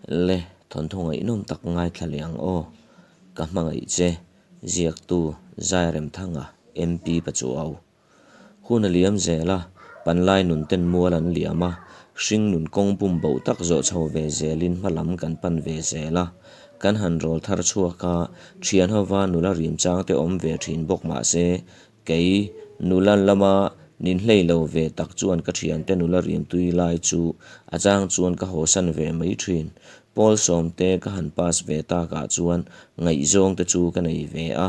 Le, thawnthu ngaihnawm tak ngaithla leh ang aw. Ka hmangaih che, ziaktu Zairemthanga, MP Pachuau. Hun a liam zel a, panlai nun ten mual an liam a, hring nun kawng bum boh tak zawh chho ve zelin hma lam kan pan ve zel a. Kan han rawl thar chhuak a, thian hova nula rim chang te awm ve thin bawk mah se, kei nula lama nin hlei lo ve tak chuan ka thiante nula rim tui lai chu a chang chuan ka hawsan ve mai thin. Pawl sawmte ka han pass ve takah chuan ngaihzawng te chu ka nei ve a,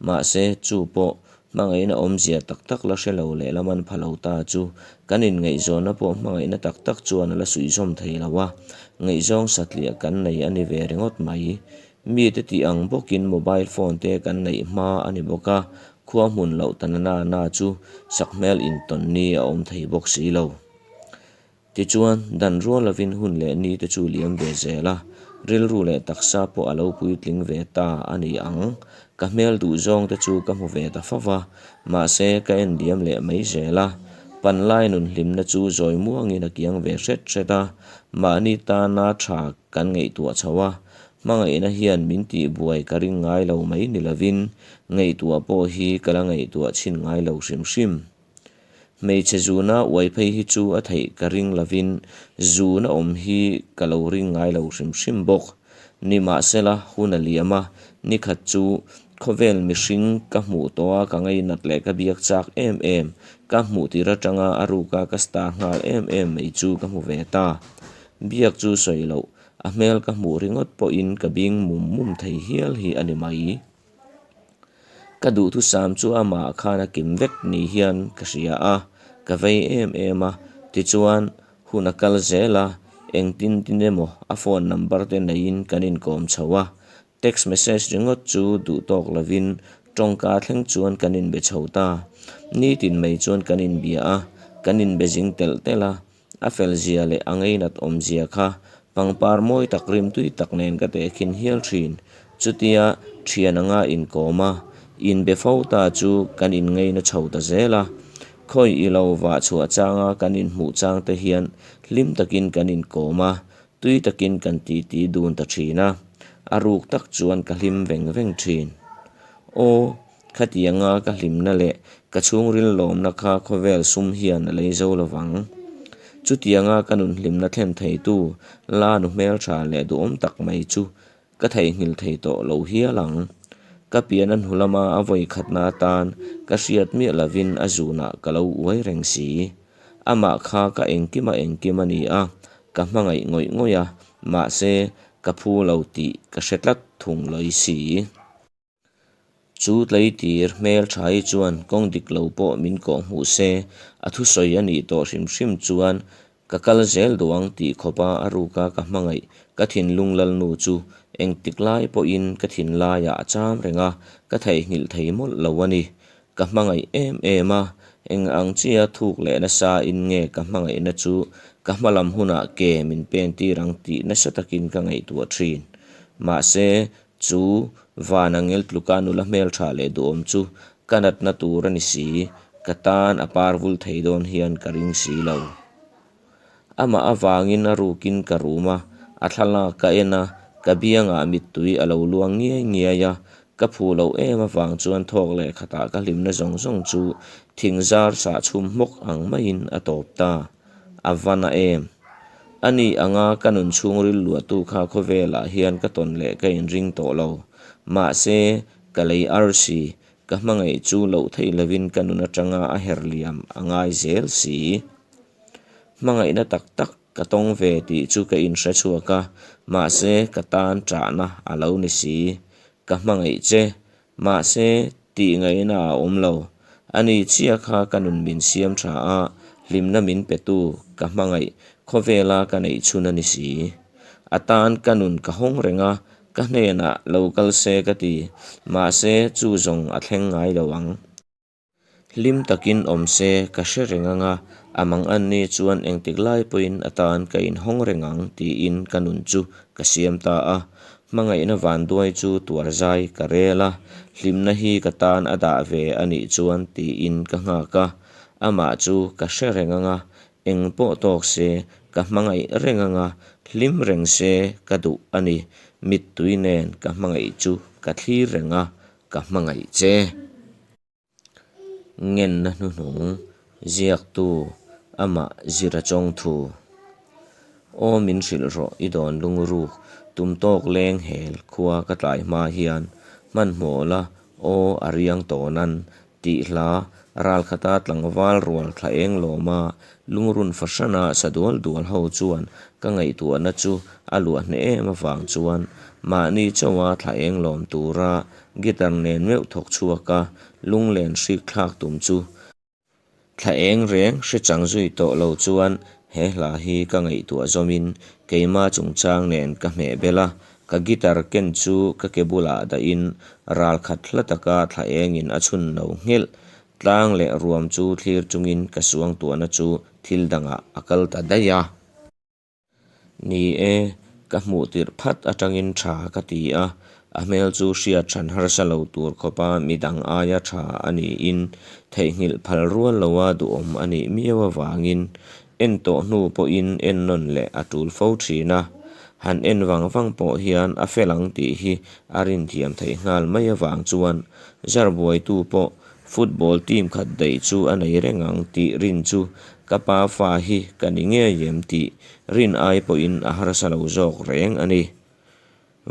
mahse chu pawh Hmangaihna awmzia tak tak la hre lo leh la man pha lo ta chu kan inngaihzawnna pawh hmangaihna tak tak chuan a la suihzawm thei lo a, ngaihzawng satliah kan nei a ni ve ringawt mai. Mite tih ang bawkin mobile phone te kan neih hma a ni bawk a, khua hmun loh ta na na na chu sakhmel intawn ni a awm thei bawk si lo. Tichuan, dan rual lovin hun leh ni te chu liam ve zel a, rilru leh taksa pawh a lo puitling ve ta a ni ang. Ka hmel duh zawng te chu ka hmu ve ta fo va, mahse ka en liam leh mai zel a. Panlai nun hlimna chu zawi muangin a kiang ve hret hret a, mahni tana tha kan ngaihtuah chho a, hmangaihna hian min tihbuai ka ring ngai lo mai ni lovin ngaihtuah pawh hi ka la ngaihtuah chhin ngai lo hrim hrim. Hmeichhe zuna uai phei hi chu a theih ka ring lovin zuna awm hi ka lo ring ngai lo hrim hrim bawk. Nimahsela hun a liam a, nikhat chu khawvel mihring ka hmuh tawh a ka ngainat leh ka biak chak em em, ka hmuh tir atanga a ruka ka star nghal em em mai chu ka hmu ve ta. Biak chu sawi loh, a hmel ka hmuh ringawt pawhin ka bing mum mum thei hial hi a ni mai. Ka duhthusam chu amah khan a kim vek ni hian ka hria a, ka vei em em a. Tichuan, hun a kal zel a, engtin tin emaw a phone number te neiin kan inkawm chho a. Text message ringawt chu duh tawk lovin tawngka thleng chuan kan inbe chho ta. Nitin mai chuan kan inbia a, kan inbe zing telh telh a. A fel zia leh a ngeinat awm zia kha pangpar mawi tak rim tui tak nen ka tehkhin hial thin. Chutia thian anga inkawm a, inbe fo ta chu kan inngeina chho ta zel a. Khawi i lo vah chhuah changa kan inhmuh chang te hian hlim takin kan inkawm a, tui takin kan titi dun ta thin a. A ruk tak chuan ka hlim veng veng thin. Aw. Khatianga ka hlimna leh ka chhungril lawmna kha khawvel sum hian a lei zo lovang. Chutianga ka nun hlimna thlen theitu la nu hmeltha leh duhawm tak mai chu ka theihnghilh thei tawh lo hial ang. Ka pian a hnu lama a vawi khatna atan ka hriat miah lovin a zunah ka lo uai reng si. Amah kha ka engkima engkim a ni a, ka hmangaih ngawih ngawih a, mahse ka phu lo tih ka hre tlat thung lawi si. Chu tleitir hmel tha hi chuan kawng dik lo pawh min kawh hmuh se, a thusawi a nih tawh hrim hrim chuan ka kal zel duh ang tih khawpa a ruka ka hmangaih ka thinlung lalnu chu engtik lai pawhin ka thinlaiah a cham reng a, ka theihnghilh thei mawlh lo a ni. Ka hmangaih em em a, eng ang chia thuk leh nasa in nge ka hmangaihna chu ka hmalam hunah ke min pen tir ang tih nasa takin ka ngaihtuah thin. Mahse, Chu van angel tluka nula hmeltha leh duhawm chu ka natna tur a ni si, ka tan a par vul thei dawn hian ka ring si lo. Amah avangin a rukin ka rum a, a thlalak ka en a, ka biangah mittui a lo luang ngiai ngiai a, ka phu loh em avang chuan thawk leh khatah ka hlimna zawng zawng chu thing zar sah chhum hmawk ang maiin a tawp ta. A va na em? A ni anga ka nun chhungril luahtu kha khawvelah hian ka tawn leh ka inring tawh lo. Mahse, ka lei arsi, ka hmangaih chu loh theih lovin ka nun atanga a her liam a ngai zel si. Hmangaihna tak tak ka tawng ve tih chu ka inhre chhuak a, mahse ka tan ṭahna a lo ni si. Ka hmangaih che, Mahse, tih ngaihna a awm lo. Ani chiah kha ka nun min siam tha a, hlimna min petu ka hmangaih khawvela ka neih chhun a ni si. A tan ka nun ka hawng reng a, ka hnenah lo kal se ka ti. Mahse, chu zawng a thleng ngai lo ang. Hlim takin awm se ka hre reng ang a, a mang an ni chuan engtik lai pawhin a tan ka inhawng reng ang tiin ka nun chu ka siam ta a. Hmangaihna vanduai chu tuar zai ka rel a, hlimna hi ka tan a dah ve a nih chuan tiin ka nghak a. Amah chu ka hre reng ang a, eng pawh tawk se ka hmangaih reng ang a, Hlim reng se ka duh a ni. Mittui nen ka hmangaih chu ka thlir reng a, ka hmangaih che. Ngenna hnuhnung ziaktu amah zira chawng thu. Aw min hrilh rawh i dawn lungruk tum tawk leng hel khua ka tlai hma hian hmanhmawh la aw a riang tawnan tih hla ralkhata tlangval rual thla eng lawma lungrun fahrana sa dual dual ho chuan ka ngaihtuahna chu a luah hneh em avang chuan mahni chauha thla eng lawm tura Guitar nen meuh thawk chhuak a, lunglen hrik thlak tum chu. Thla eng reng hre chang zui tawh lo chuan he hla hi ka ngaihtuah zawmin keima chungchang nen ka hmeh bel a, ka guitar ken chu ka ke bulah dahin ral khat hla taka thla engin a chhun no nghelh tlang leh ruam chu thlir chungin ka suangtuahna chu thil dangah a kal ta daih a. Ni e, ka hmuh tirh phat atangin tha ka ti a, a hmel chu hriat hran harsa lo tur khawpa midang aia tha a niin theihnghilh phal rual loa duhawm a nih miau avangin en tawh hnu pawhin en nawn leh a tul fo thin a, han en vang vang pawh hian a fel ang tih hi a rinthiam theih nghal mai avang chuan zarbuaitu pawh Football team khat daih chu a nei reng ang tih rin chu ka pa fa hi ka ni ngei em tih rin ai pawhin a harsa lo zawk reng a ni.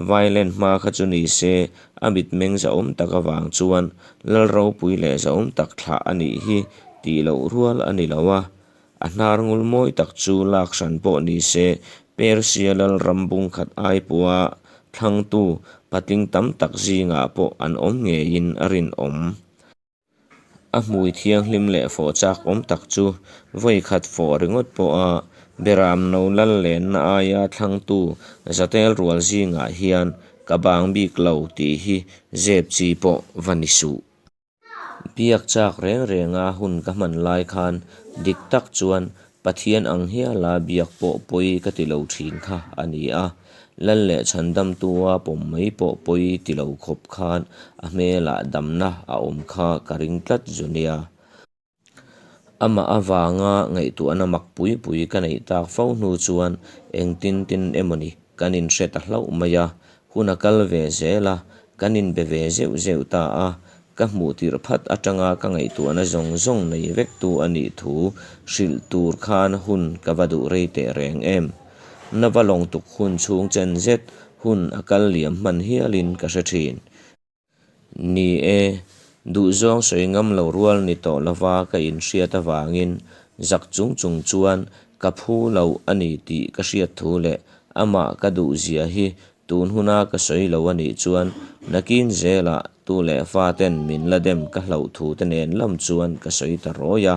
Violent hma kha chu ni se a mitmeng zahawm tak avang chuan lal ropui leh zahawm tak thlah a nih hi tih loh rual a ni lo a, a hnar ngul mawi tak chu lak hran pawh ni se Persia lal ram bung khat ai pawha thlangtu patling tam tak zingah pawh an awm ngeiin a rinawm. A hmui thianghlim leh fawh chak awm tak chu vawi khat fawh ringawt pawha Beram no lal lenna aia thlangtu zatel rual zingah hian ka bang bik lo tih hi zep chi pawh va ni suh. Biak chak reng renga hun ka hman lai khan dik tak chuan Pathian ang hiala biak pawh pawi ka ti lo thin kha a ni a, Lal leh Chhandamtua pawm mai pawh pawi ti lo khawp khan a hmelah damna a awm kha ka ring tlat zu nia. Amah avanga ngaihtuahna mak pui pui ka neih tak fo hnu chuan engtin tin emawni kan inhre ta hlauh mai a, hun a kal ve zel a, kan inbe ve zeuh zeuh ta a, ka hmuh tirh phat atanga ka ngaihtuahna zawng zawng nei vektu a nih thu hrilh tur khan hun ka va duh rei teh reng em. Na va lawng tuk hun chhung chen zet hun a kal liam hman hialin ka hre thin. Ni e, duhzawng sawi ngam lo rual ni tawh lova ka inhriat avangin zak chung chung chuan ka phu lo a ni tih ka hriat thu leh amah ka duhzia hi tun huna ka sawi lo a nih chuan nakin zelah tu leh faten min la dem ka hlauh thu te nen lam chuan ka sawi ta rawi a.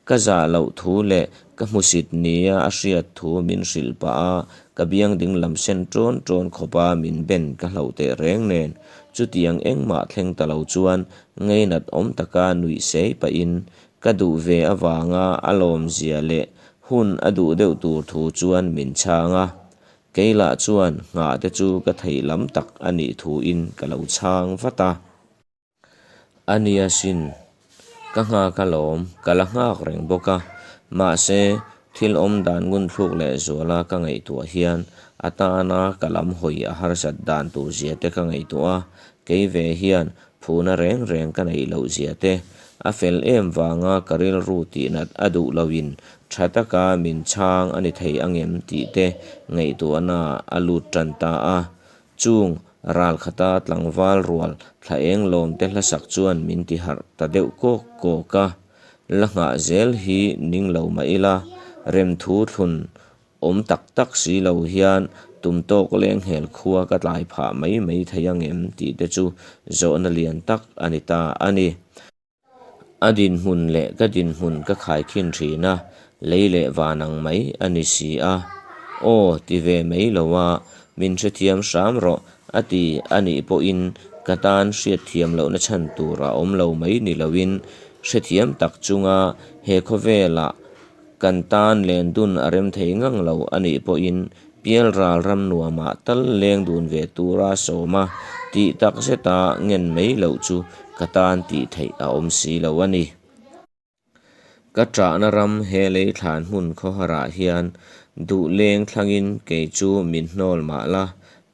Ka zah loh thu leh ka hmusit nia a hriat thu min hrilh pah a, ka biang ding lam sen ṭawn ṭawn khawpa min ben ka hlauh teh reng nen, chutiang engmah thleng ta lo chuan ngeinat awm taka nuih sei pahin ka duh ve avanga a lawmzia leh hun a duh deuh tur thu chuan min chhang a. Kei lah chuan nghah te chu ka theih lam tak a nih thuin ka lo chhang vat a. A nia sin, ka nghak alawm, ka la nghak reng bawk a, mahse thil awm dan ngunthluk leh zuala ka ngaihtuah hian a tana ka lam hawi a harsat dan tur zia te ka ngaihtuah a, kei ve hian phuna reng reng ka neih loh zia te, a fel em vanga ka rilru tihnat a duh loin tha taka min chhang a ni thei angem tih te ngaihtuahna a lut tan ta a, Chung ral khata tlangval rual thla eng lawm te hlasak chuan min ti harh ta deuh kawk kawk a, la nghah zel hi ning lo mah ila, remthu thlun awm tak tak si lo hian tum tawk leng hel khua ka tlai phah mai mai thei angem tih te chu zawhna lian tak a ni ta a ni. A dinhmun leh ka dinhmun ka khaikhin thin a, lei leh van ang mai a ni si a. Aw, ti ve mai lo a, min hrethiam hram rawh a ti a nih pawhin ka tan hriatthiam lohna chhan tur a awm lo mai ni loin hrethiam tak chunga he khawvelah Kan tan len dun a rem thei ngang lo a nih pawhin Pialral ram nuamah tal leng dun ve tura sawm a tih tak zeta ngen mai loh chu ka tan tih theih a awm si lo a ni. Ka ṭahna ram he lei thlan hmun khawharah hian duh leng thlangin kei chu min hnawl mah la,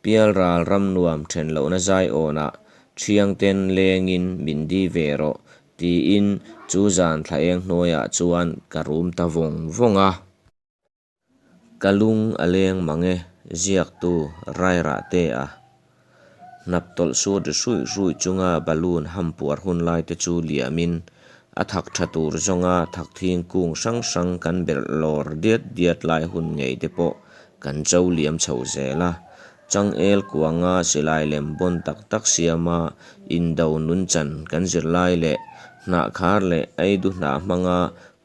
Pialral ram nuam ṭhen lohna zaiawnah ṭhiangten lengin min di ve rawh, tiin chu zan thla eng hnuaiah chuan ka rum ta vawng vawng a. Ka lung a leng mang e, ziaktu Rairahtea. Hnap tawlh sut ri hruih hruih chunga balloon ham puar hun lai te chu liamin a thak tha tur zawnga thakthing kung hrang hrang kan berh lawr diat diat lai hun ngei te pawh kan cho liam chho zel a. Changel kuanga silai lem bawn tak tak siama indo nunchan kan zirlai leh hnahkhar leh eidu hnah hmanga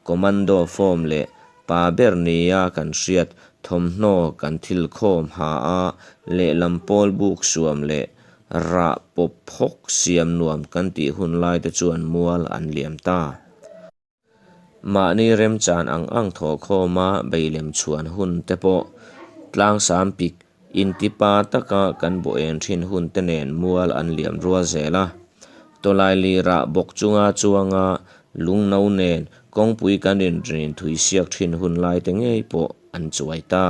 Commando form leh pa ber nia kan hriat thawmhnaw kan thil khawm ha a, lehlam pawl buk suam leh rah pawp phawk siam nuam kan tih hun lai te chuan mual an liam ta. Mahni remchan ang ang thawhkhawma beilem chhuan hun te pawh tlangsam pik Intipa taka kan bawh en thin hun te nen mual an liam rual zel a. Tawlai lirah bawk chunga chuanga lungno nen kawngpui kan inrin thui siak thin hun lai te ngei pawh an chuai ta.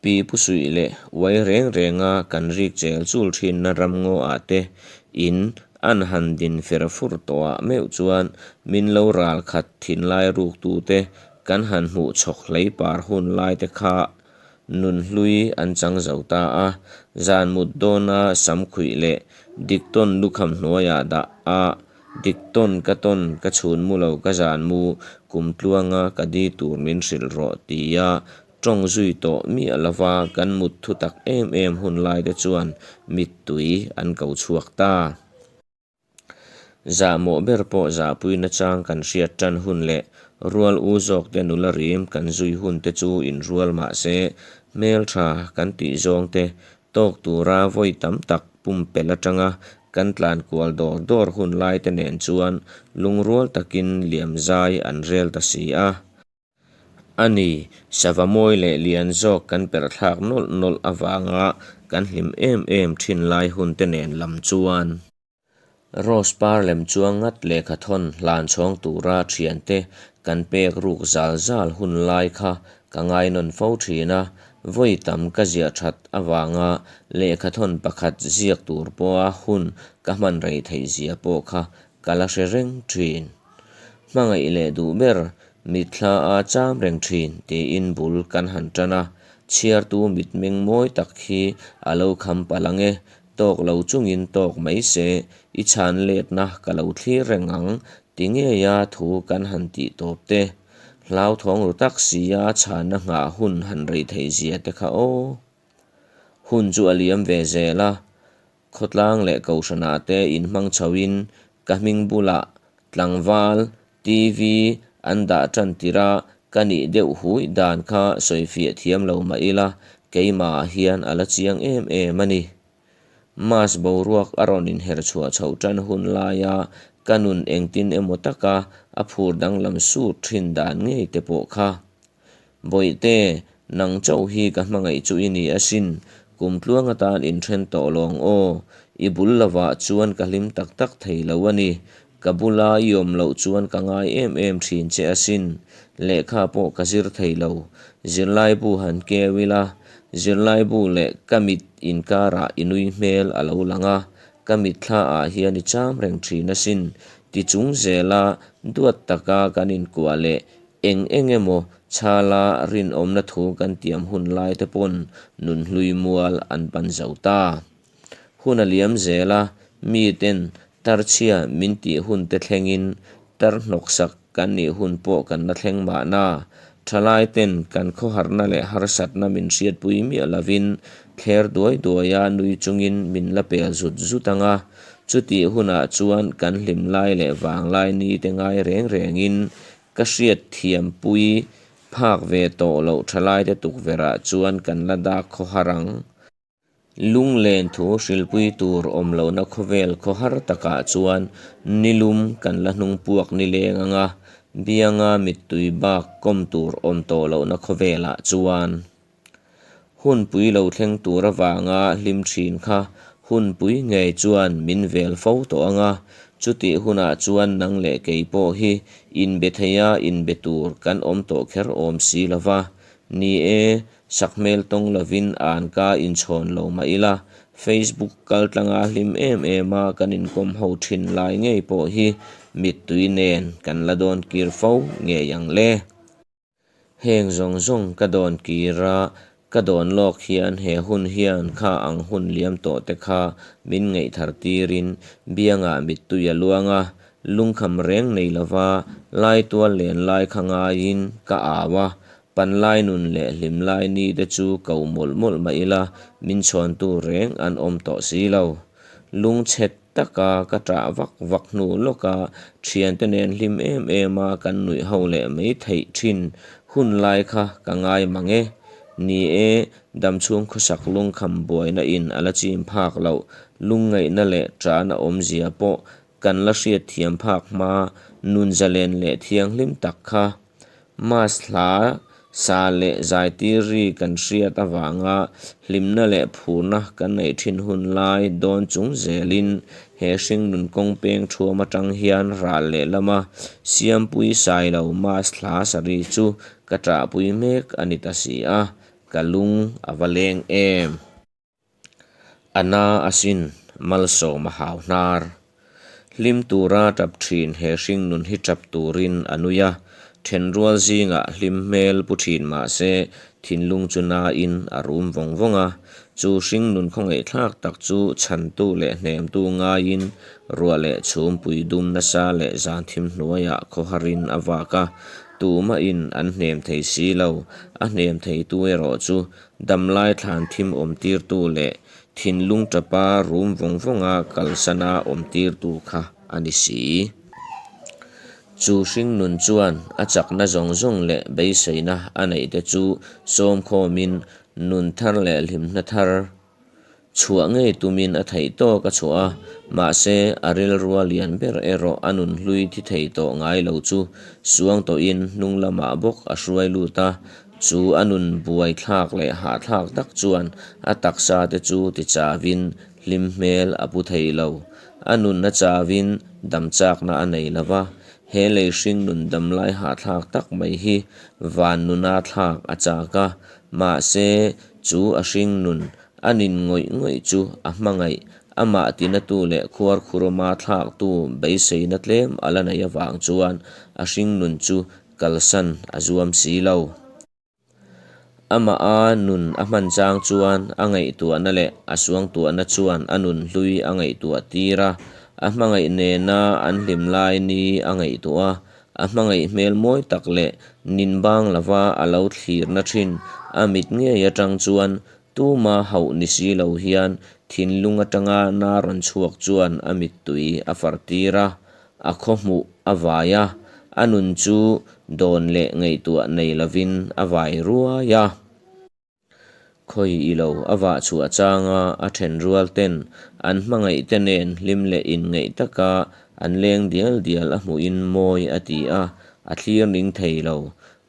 Pi Pu Suih leh uai reng renga kan rik chel chul thinna ramngaw ah te in an han din fer fur tawh ah meuh chuan min lo ral khat thinlai ruk tu te kan han hmuh chhawk hlei par hun lai te kha Nunhlui an chang zo ta a, zan mut dawna sam khuih leh diktawn lukham hnuaiah dah a, diktawn ka tawn ka chhun mu lo ka zan mu kum tluanga ka di tur min hrilh rawh tia tawng zui tawh miah lova kan mut thu tak em em hun lai te chuan mittui an ko chhuak ta. Zahmawh ber pawh zahpui nachang kan hriat tan hun leh rual u zawk te nula rim kan zui hun te chu inrual mah se hmeltha kan tih zawng te tawk tura vawi tam tak pumpelh atanga kan tlan kual dawr dawr hun lai te nen chuan lungrual takin liam zai an rel ta si a. A ni, sava mawi leh lian zawk kan perh thlak nawlh nawlh avanga kan hlim em em thin lai hun te nen lam chuan. Rose par lem chuang ngat lehkha thawn hlan chhawng tura thiante kan pek ruk zal zal hun lai kha ka ngainawn fo thin a, vawi tam ka ziah that avanga lehkha thawn pakhat ziak tur pawha hun ka hman rei theih zia pawh kha ka la hre reng thin. Hmangaih leh duh ber mitthla a cham reng thin tiin bul kan han tan a, chhiartu mitmeng mawi tak hi a lo kham palh ang e, tawk lo chungin tawk mai se, i chhan letna ka lo thlir reng ang ti ngeia thu kan han tih tawp te. Hlauthawng ru tak sia chhanna nghah hun han rei theih zia te kha aw. Hun chu a liam ve zel a, Khawtlang leh Kohhranah te inhmang chhoin ka hming bulah tlangval, TV, an dah tan tirh a, ka nih deuh hui dan kha sawifiah thiam lo mah ila keimahah hian a la chiang em em a ni. Mas boruak a rawn inher chhuah chhoh tan hun laia ka nun engtin emaw taka a phur danglam sut thin dan ngei te pawh kha Bawihte, nang chauh hi ka hmangaih chu i ni asin, kum tluang atan inthen tawh lawng aw. I bul lovah chuan ka hlim tak tak thei lo a ni. Ka bula i awm loh chuan ka ngai em em thin che asin. Lehkha pawh ka zir thei lo. Zirlaibu han keu ila, zirlaibu leh ka mit inkarah i nui hmel a lo lang a, ka mitthla ah hian i cham reng thin asin. Ti chung zela duat taka kan inkuah leh Eng eng emaw chhala rinawmna thu kan tiam hun lai te pawn nunhlui mual an pan zo ta. Hun a liam zel a, miten tarchhia min tih hun te thlengin tar hnawksak kan nih hun pawh kan la thleng mahna. Thalai ten kan khawharna leh harsatna min hriatpui miah lovin thler duai duaia nui chungin min la pel zut zut ang a, chutih hunah chuan kan hlim lai leh vanglai ni te ngai reng rengin Ka hriat thiampui phak ve tawh loh thalaite tukverhah chuan kan la dak khawhar ang. Lunglen thu hrilpui tur awm lohna khawvel khawhar takah chuan nilum kan la hnung puak nileng ang a, bianga mittui bak kawm tur awm tawh lohna khawvelah chuan. Hunpui lo thleng tur avanga hlim thin kha hunpui ngei chuan min vel fo tawh ang a, Chutih hunah chuan nang leh kei pawh hi inbe theia inbe tur kan awm tawh kher awm si lo va. Ni e, sakhmel tawng lovin anka inchhawn lo mah ila, Facebook kaltlanga hlim em ema kan inkawm ho thin lai ngei pawh hi mittui nen kan la dawn kir fo ngei ang le. Heng zawng zawng ka dawn kir a, ka dawn lawk hian he hun hian kha ang hun liam tawh te kha min ngaihthar tirin biangah mittui a luang a, lungkham reng nei lova laitual len lai kha ngaiin ka au a, panlai nun leh hlimlai ni te chu ko mawlh mawlh mah ila min chhawntu reng an awm tawh si lo. Lungchhe taka ka ṭah vak vak hnu lawka ṭhiante nen hlim em em a kan nuih ho leh mai theih ṭhin hun lai kha ka ngai mang e. Ni e, damchhung khawsak lungkham buaina in a la chim phak loh, lungngaihna leh ṭahna awmzia pawh kan la hriatthiam phak hma nun zalen leh thianghlim tak kha. Mass hla sa leh zaitir ri kan hriat avanga hlimna leh phurna kan neih thin hun lai dawn chung zelin he hringnun kawng peng thuam atang hian ral leh lama Siampui Sailo Mass hla sa ri chu ka ṭahpui mek a ni ta si a, ka lung a va leng em. A na asin malsawm a hau hnar. Hlim tura tap thin he hringnun hi tap turin a nui a, thenrual zingah hlim hmel pu thin mah se thinlung chu nain a rum vawng vawng a. Chu hringnun khawngaihthlak tak chu chhantu leh hnemtu ngaiin ruah leh chhumpui dum nasa leh zan thim hnuaiah khawharin a vak a, tumahin an hnem thei si lo, a hnem theitu erawh chu Damlai thlan thim awmtirtu leh thinlung tapa rum vawng vawnga kalsana awmtirtu kha a ni si. Chu hringnun chuan a chakna zawng zawng leh beiseina a neihte chu sawmkhawmin nun thar leh hlimna thar Chhuah ngei tumin a theih tawk a chhuah a, mahse a rilrua lian ber erawh a nun hlui thi thei tawh ngai lo chu suang tawhin hnung lamah bawk a hruai lut a, chu a nun buai thlak leh hahthlak tak chuan a taksa te chu ti chauin hlim hmel a pu thei lo. A nun a chauin dam chakna a nei lo va, he lei hring nun damlai hahthlak tak mai hi van nuna thlak a chak a, mahse Chu a hring nun a nin ngawih ngawih chu a hmangaih, amah tinatu leh khuarkhurawma thlaktu beiseina tlem a la neih avang chuan a hring nun chu kalsan a zuam si lo. Amaha nun a hman chang chuan a ngaihtuahna leh a suangtuahna chuan a nun hlui a ngaihtuah tir a, a hmangaih nena an hlim lai ni a ngaihtuah a, A hmangaih hmel mawi tak leh nin bang lova a lo thlirna thin a mit ngei atang chuan tuma hauh ni si lo hian thinlung atanga na rawn chhuak chuan a mittui a far tir a, a khaw hmuh a vai a, a nun chu dawn leh ngaihtuah nei lovin a vai ruai a. Khawi i lo a vah chhuah changa a then rual ten an hmangaih te nen hlim leh inngeih taka an leng dial dial a hmuhin mawi a ti a, a thlir ning thei lo.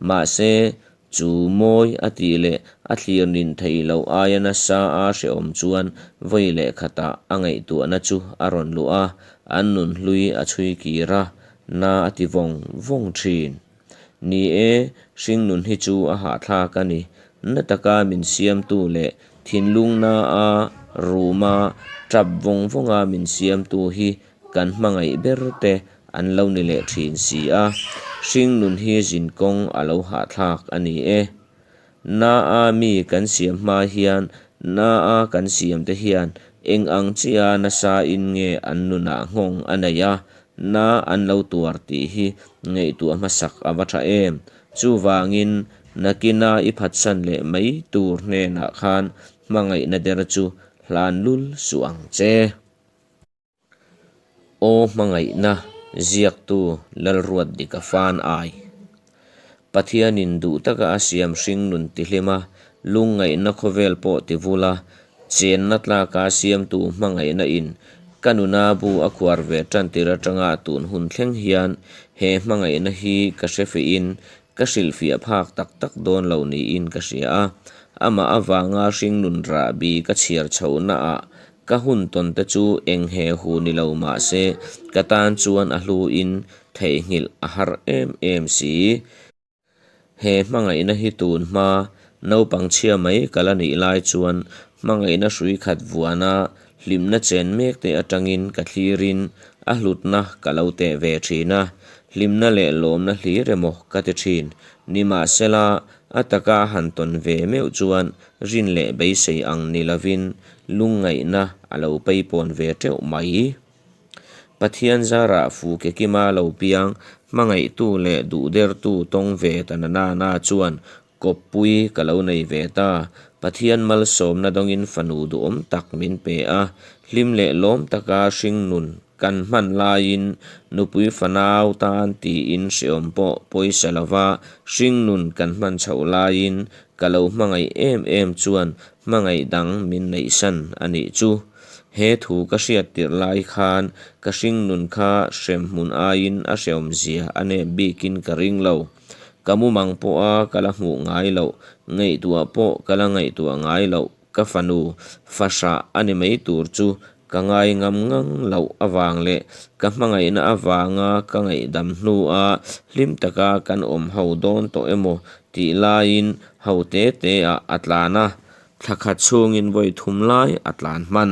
Mahse, chu mawi a tih leh a thlir nin thei loh aia nasa a hrehawm chuan vawi leh khatah a ngaihtuahna chu a rawn luh a, an nun hlui a chhui kir a, na a ti vawng vawng thin. Ni e, hringnun hi chu a hahthlak a ni. Na taka min siamtu leh thinlung na a ruma tap vawng vawnga min siamtu hi kan hmangaih ber te an lo ni leh thin si a. Hringnun hi zinkawng a lo hahthlak a ni e. Na a mi kan siam hma hian na a kan siam te hian eng ang chiah nasa in nge an nunah nghawng a neih a, na an lo tuar tih hi ngaihtuah hmasak a va tha em. Chuvangin nakina i phatsan leh mai tur hnenah khan hmangaihna der chu hlan lul suh ang che. Aw hmangaihna ziaktu Lalruatdika fan ai. Pathianin duh taka a siam hring nun tihlim a, lungngaihna khawvel pawh tivul a, chenna tlaka siamtu hmangaihna in ka nuna bu a khuar ve tan tir atanga tun hun thleng hian he hmangaihna hi ka hre fihin ka hrilhfiah phak tak tak dawn lo niin ka hria a. Amah avanga hringnun rahbi ka chhiar chhohnaah. Ka hun tawn te chu eng he hu ni lo mah se ka tan chuan a hlu in theihnghilh a har em em si. He hmangaihna hi tun hma naupang chhia mai ka la nih lai chuan hmangaihna hrui khat vuana hlimna chen mek te atangin ka thlirin a hlutna ka lo teh ve thin a, hlimna leh lawmna hlir emaw ka ti thin. Nimahsela, a taka han tawn ve meuh chuan rin leh beisei ang ni lovin lungngaihna a lo peipawn ve teuh mai. Pathian zarah fu ke kima lo piang, hmangaihtu leh duhdertu tawng ve ta na na na chuan kawppui ka lo nei ve ta. Pathian malsawmna dawngin fanu duhawm tak min pe a, hlim leh lawm taka hringnun kan hman laiin nupui fanau tan tiin hreawm pawh pawisa lova hringnun kan hman chhoh laiin ka lo hmangaih em em chuan hmangaih dang min neihsan a nih chu. He thu ka hriat tirh lai khan ka hringnun kha hremhmun aiin a hreawmzia a nep bikin ka ring lo. Ka mumang pawha ka la hmuh ngai loh, ngaihtuah pawh ka la ngaihtuah ngai loh ka fanu fahrah a ni mai tur chu ka ngai ngam ngang loh avang leh ka hmangaihna avanga ka ngaihdam hnua hlim taka kan awm ho dawn tawh emaw tih laiin ho te te ah a tlan a. Thla khat chhungin vawi thum lai a tlan hman.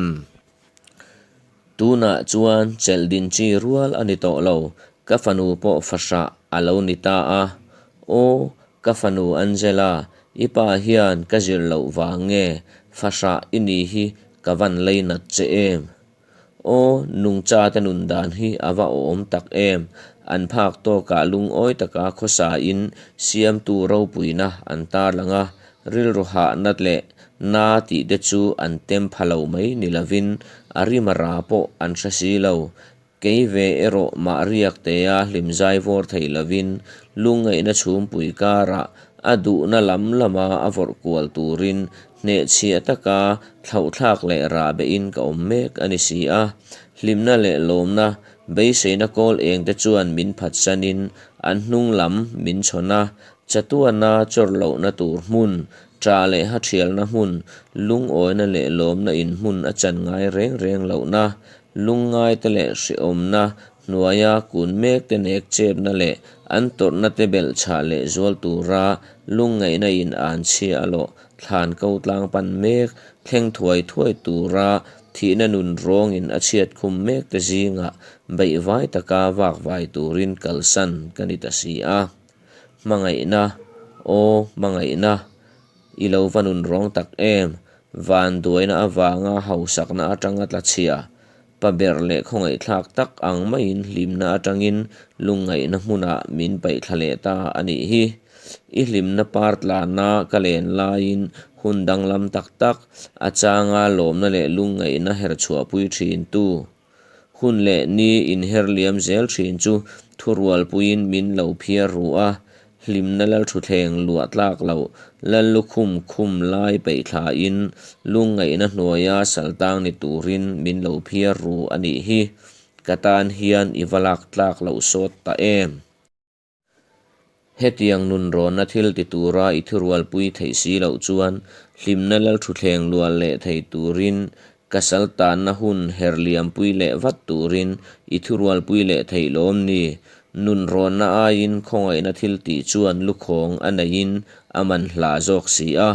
Tunah chuan chelh din chi rual a ni tawh lo, ka fanu pawh fahrah a lo ni ta a. Aw, ka fanu Angela, i pa hian ka zir loh vang nge fahrah i ni hi ka van lei nat che em? Aw, nungchate nun dan hi a va awm tak em! An phak tawkah lungawi taka khawsain siamtu ropuina an tarlang a, rilru hahna leh na tih te chu an tem pha lo mai ni lovin a rima ra pawh an hre si lo. Kei ve erawh mah riak tea hlimzai vawr thei lovin lungngaihna chhumpui karah a duhna lam lama a vawrh kual turin Hnehchhiah taka thlauhthlak leh rah behin ka awm mek a ni si a. Hlimna leh lawmna, beiseina kawl eng te chuan min phatsanin an hnung lam min chhawn a, chatuana chawr lohna tur hmun, ṭah leh ha ṭhialna hmun, lungawina leh lawmna in hmun a chan ngai reng reng lohna, lungngaite leh hrehawmna hnuaia kun mekte nek chepna leh an tawrhna te belhchhah leh zual tura lungngaihna in an chhia a lawh Thlan ko tlang pan mek, thleng thuai thuai tura thihna nun rawngin a chhiat khum mek te zingah beihvai taka vak vai turin kalsan ka ni ta si a. Hmangaihna, aw hmangaihna, i lo va nun rawng tak em? Vanduaina avanga hausakna atanga tla chhia, pa ber leh khawngaihthlak tak ang maiin hlimna atangin lungngaihna hmunah min paihthla leh ta a nih hi. I hlimna par tlanna ka len laiin hun danglam tak tak, a changa lawmna leh lungngaihna herchhuahpui thintu hun leh ni inherliam zel thin chu thurualpuiin min lo phiar ru a, Hlimna lalthuthleng luah tlak loh, lallukhum khum lai peihthlain lungngaihna hnuaia saltang ni turin min lo phiar ru a nih hi. Ka tan hian i va lak tlak loh sawt ta em? Hetiang nunrawnna thil ti tura i thurualpui theih si loh chuan hlimna lalthuthleng luah leh thei turin Ka sal tanna hun her liampui leh vat turin i thurualpui leh theih lawm ni? Nunrawnna aiin khawngaihna thil tih chuan lukhawng a neihin a man hla zawk si a.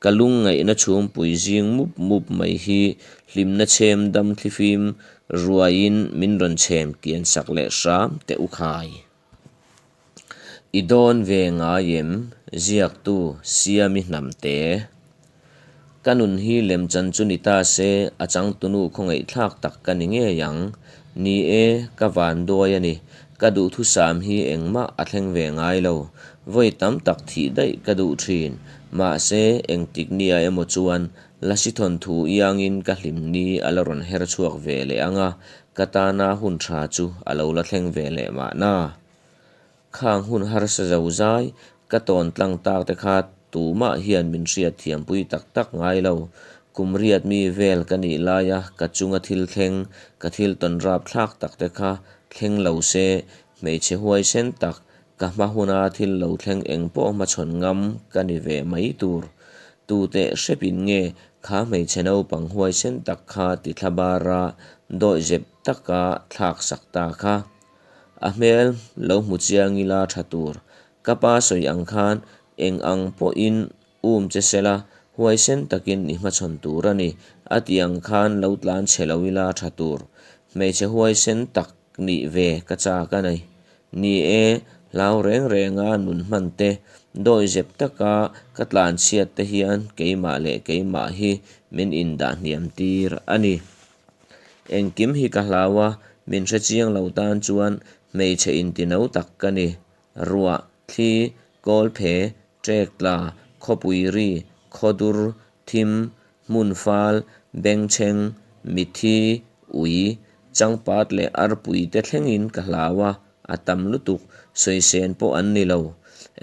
Ka lungngaihna chhumpui zing mup mup mai hi hlimna chhem dam thlifim ruaiin min rawn chhem kian sak leh hram teh u khai. I dawn ve ngai em? Ziaktu Siami Hnamte. Ka nun hi lemchan chu ni ta se, a changtunu khawngaihthlak tak ka ni ngei ang. Ni e, ka van duai a ni. Ka duhthusam hi engmah a thleng ve ngai lo. Vawi tam tak thih daih ka duh thin. Mahse, engtik nia emaw chuan Lasi thawnthu iangin ka hlim ni a la rawn her chhuak ve leh ang a, Ka tana hun tha chu a lo la thleng ve leh mahna. Khang hun harsa zo zai, ka tawn tlang tak te kha tumah hian min hriat thiampui tak tak ngai lo. Kum riat mi vel ka nih laia ka chunga thil thleng, ka thil tawn rap thlak tak te kha thleng lo se, hmeichhe huaisen tak, ka hma huna thil lo thleng eng pawh hmachhawn ngam ka ni ve mai tur. Tute hrepin nge Kha hmeichhe naupang huaisen tak kha ti thla bara dawihzep taka thlak sak ta kha. A hmel lo hmu chiang ila tha tur. Ka pa sawi ang khan eng ang pawhin um che sela huaisen takin i hmachhawn tur a ni. A ti ang khan lo tlan chhe lo ila tha tur. Hmeichhe huaisen tak nih ve ka chak a ni. Ni e, hlau reng renga nun hman te, dawihzep taka ka tlan chhiat te hian keimah leh keimah hi min indah hniam tir a ni. Engkim hi ka hlau a, min hre chiang lo tan chuan hmeichhe intino tak ka ni. Ruah, thli, kawlphe, ṭek tla, khawpui ri, khawdur, thim, hmun fal, bengchheng, mithi, ui, changpat leh arpui te thlengin ka hlau a, a tam lutuk, sawisen pawh an ni lo.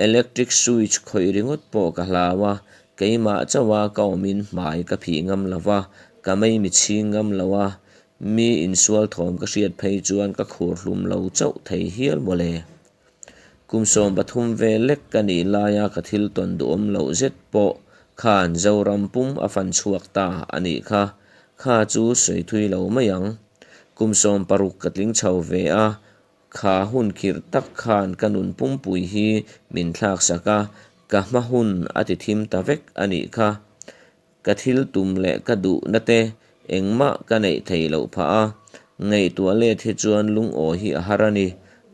Electric switch khawih ringawt pawh ka hlau a, keimah chauha ka awmin hmai ka phih ngam lo va, ka meimi chhing ngam lo a, mi insual thawm ka hriat phei chuan ka khur hlum lo chauh thei hial mawle. Kum 13 vel lek ka nih laia ka thil tawn duhawm loh zet pawh khan Zoram pum a fan chhuak ta a nih kha. Kha chu sawi thui lo mai ang. Kum 16 ka tling chho ve a, kha hun khirh tak khan ka nun pumpui hi min thlak sak a, ka hma hun a ti thim ta vek a nih kha. Ka thil tum leh ka duhna te engmah ka neih theih loh phah a, ngaihtuah let hi chuan lungawi hi a har a ni.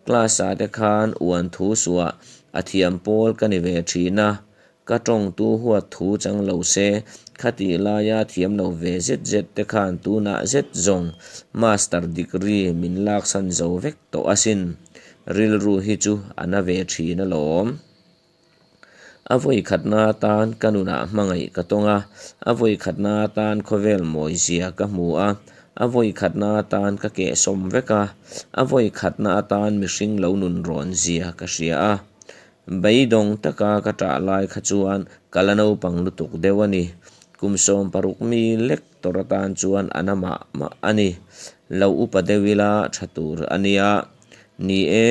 Class ah te khan uan thu suah a thiam pawl ka ni ve thin a, ka tawngtu huat thu chang lo se, khatih laia thiam lo ve zet zet te khan tunah zet zawng master degree min laksan zo vek tawh asin. Rilru hi chu a na ve thin alawm. A vawi khatna atan ka nunah hmangaih ka tawng a, a vawi khatna atan khawvel mawizia ka hmu a, a vawi khatna atan ka kehsawm vek a, a vawi khatna atan mihring lo nun rawn zia ka hria a. Beidawng taka ka ṭah lai kha chuan ka la naupang lutuk deuh a ni. Kum 16 mi lek tawrh atan chuan a na mah mah a ni. Lo upa deuh ila ṭha tur a nia. Ni e,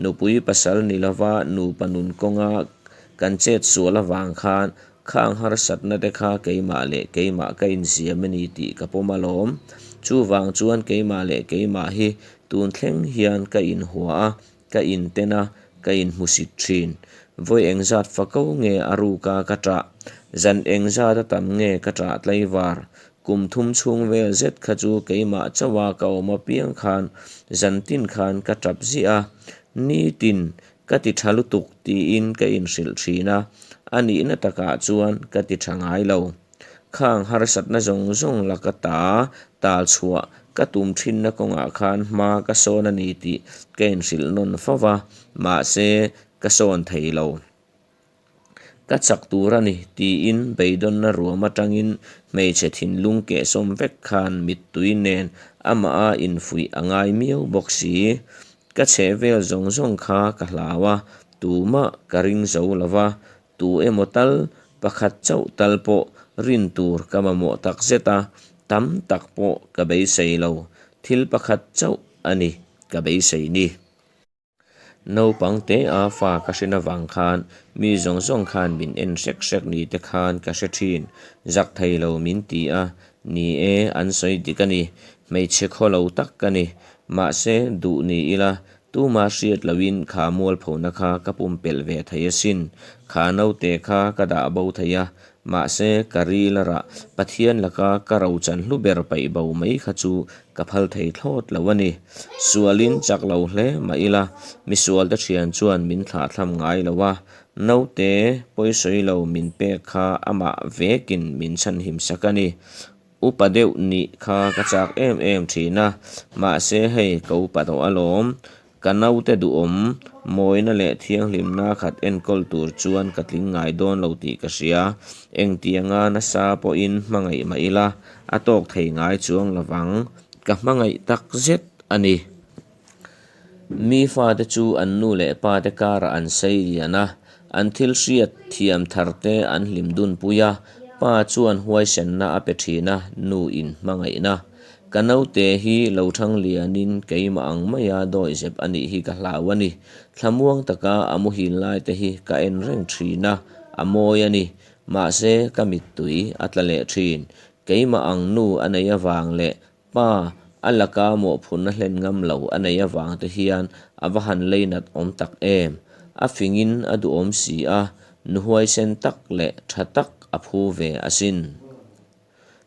nupui pasal ni lova nupa nun kawnga kan chet sual avang khan khang harsatna te kha keimah leh keimah ka insiam a ni tih ka pawm alawm. Chuvang chuan keimah leh keimah hi tun thleng hian ka inhua a, ka inten a, ka inhmusit thin. Vawi engzat fako nge a ruka ka ṭah? Zan engzat a tam nge ka ṭah tlaivar? Kum thum chhung vel zet kha chu keimah chauha ka awm apiang khan zan tin khan ka tap ziah a, nitin ka ti tha lutuk tiin ka inhrilh thin a, a nihna takah chuan ka ti tha ngai lo. Khang harsatna zawng zawng laka ta tal chhuah ka tum thinna kawngah khan hma ka sawn a ni tih ka inhrilh nawn fo va, mahse ka sawn thei lo. Ka chak tur a ni, tiin beidawnna ruam atangin hmeichhe thinlung kehsawm vek khan mittui nen amaha infuih a ngai miau bawk si. Ka chheh vel zawng zawng kha ka hlau a, tumah ka ring zo lo va, tu emaw tal, pakhat chauh tal pawh rin tur ka mamawh tak zet a, tam tak pawh ka beisei lo, thil pakhat chauh a ni ka beisei ni. Naupang te a fa ka hrin avang khan mi zawng zawng khan min en hrek hrek ni te khan ka hre thin. Zak thei lo min ti a, ni e, an sawi dik a ni. Hmeichhe khaw lo tak ka ni. Mahse, duh ni ila, tuma hriat loin kha mualphona kha ka pumpelh ve thei asin. Kha naute kha ka dah bo thei a, Mahse, ka ril a rah, Pathian laka ka rochan hlu ber paih bo mai kha chu ka phal thei thlawt lo a ni. Sualin chak lo hle mah ila, misualte thian chuan min thlahthlam ngai lo a, naute pawisawi lo min pek kha amah vekin min chhanhim sak a ni. Upa deuh nih kha ka chak em em thin a, mahse hei ka upa tawh alawm. Ka naute duhawm, mawina leh thianghlimna khat enkawl tur chuan ka tling ngai dawn lo tih ka hria. Engtianga nasa pawhin hmangaih mah ila, a tawk thei ngai chuang lovang. Ka hmangaih tak zet a ni. Mi fate chu an nu leh pate karah an sei lian a, an thil hriat thiam tharte an hlim dunpui a, pa chuan huaisenna a pe thin a, nu in hmangaihna. Ka naute hi lo thang lianin keimah ang maia dawihzep a nih hi ka hlau a ni. Thlamuang taka a muhil laite hi ka en reng thin a, a mawi a ni. Mahse, ka mittui a tla leh thin. Keimah ang nu a nei avang leh pa a laka mawhphurhna hlen ngam lo a nei avang te hian a va han leinat awm tak em. A fingin a duhawm si a, nu huaisen tak leh tha tak a phu ve asin.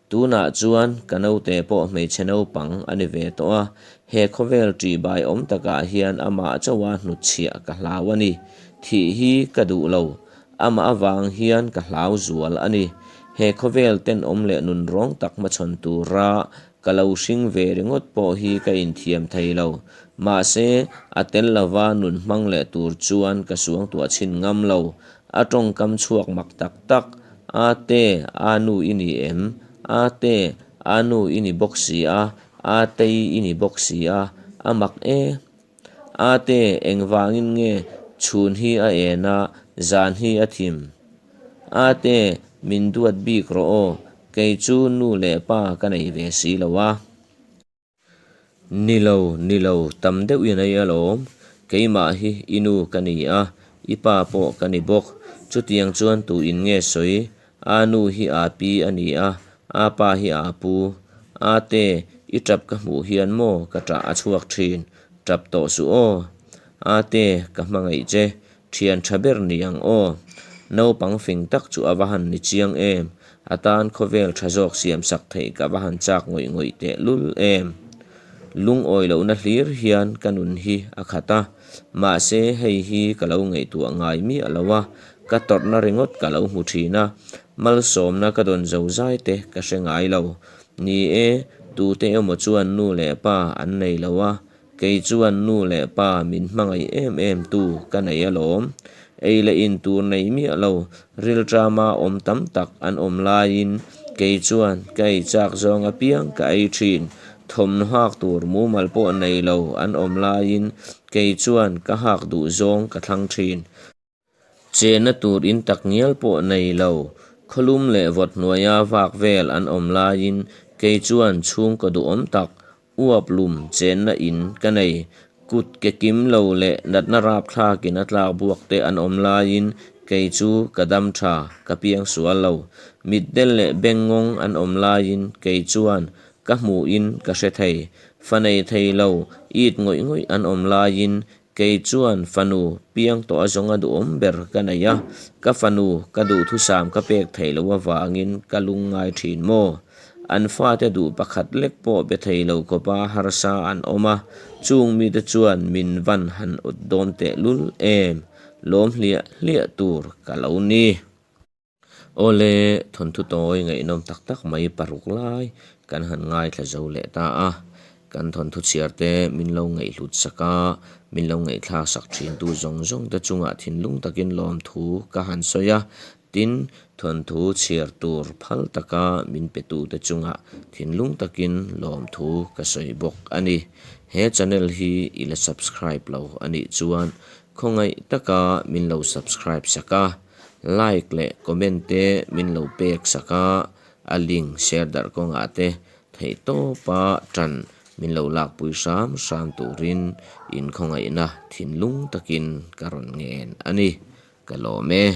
Tunah chuan ka naute pawh hmeichhe naupang a ni ve tawh a, he khawvel ṭihbai awm takah hian amah chauha hnutchhiah ka hlau a ni. Thih hi ka duh lo. Amah avang hian ka hlau zual a ni. He khawvel tenawm leh nunrawng tak hmachhawn tura ka lo hring ve ringawt pawh hi ka inthiam thei lo. Mahse, a tel lova nun hmang leh tur chuan ka suangtuah chhin ngam lo. A tawngkam chhuak mak tak tak, Ate, a nu i ni em? Ate, a nu i ni bawk si a, Atei i ni bawk si a, a mak e. Ate, engvangin nge chhun hi a en a, zan hi a thim? Ate, min duat bik rawh aw, kei chu nu leh pa ka nei ve si lo a. Ni lo, ni lo, tam deuh i nei alawm. Keimah hi i nu ka ni a, i pa pawh ka ni bawk. Chutiang chuan tu in nge sawi? A nu hi a pi a ni a, a pa hi a pu. A te, i tap ka hmuh hian maw ka tah a chhuak thin. Tap tawh suh aw. A te, ka hmangaih che. Thian tha ber ni ang aw. Naupang fing tak chu a va han ni chiang em. A tan khawvel tha zawk siam sak theih ka va han chak ngawih ngawih teh lul em. Lungawi lohna hlir hian ka nun hi a khat a. Mahse hei hi ka lo ngaihtuah ngai miah lo a, ka tawrhna ringawt ka lo hmu thin a. Malsawmna ka dawn zo zai te ka hre ngai lo. Ni e, tute emaw chuan nu leh pa an nei lo a, Kei chuan nu leh pa min hmangaih em em tu ka nei alawm. Ei leh in tur nei miah lo, rilṭama awm tam tak an awm laiin kei chuan ka ei chak zawng apiang ka ei ṭhin. Thawmhnaw hak tur mumal pawh nei lo an awm laiin kei chuan ka hak duh zawng ka thlang ṭhin. Chenna tur in tak ngial pawh nei lo, khawlum leh vawt hnuaia vak vel an awm laiin kei chuan chhungkaw duhawm tak uap lum chenna in ka nei. Kut ke kim lo leh natna rapthlakin a tlak buak te an awm laiin kei chu ka dam tha, ka piang sual lo. Mitdel leh bengngawng an awm laiin kei chuan ka hmuhin ka hre thei. Fa nei thei lo, it ngawih ngawih an awm laiin Kei chuan fanu piang tawh a zawnga duhawm ber ka nei a, ka fanu ka duhthusam ka pek theih loh avangin ka lung ngai thin maw? An fate duh pakhat lek pawh be thei lo khawpa harsa an awm a, chung mite chuan min van han awt dawn tehlul em? Lawm hliah hliah tur ka lo ni. Awle, thawnthu tawi ngaihnawm tak tak mai paruk lai kan han ngaithla zo leh ta a. Kan thawnthu chhiar te min lo ngaihhlut sak a, min lo ngaihthlak sak thin tu zawng zawng te chungah thinlung takin lawmthu ka han sawi a. Tin, thawnthu chhiar tur phal taka min pe tu te chungah thinlung takin lawmthu ka sawi bawk a ni. He channel hi i la subscribe lo a nih chuan khawngaih taka min lo subscribe sak a. Like leh comment te min lo pek sak a, a link share darh kawngah te theihtawpa tan min lo lakpui hram hram turin inkhawngaihna thinlung takin ka rawn ngen a ni. Ka lawm e.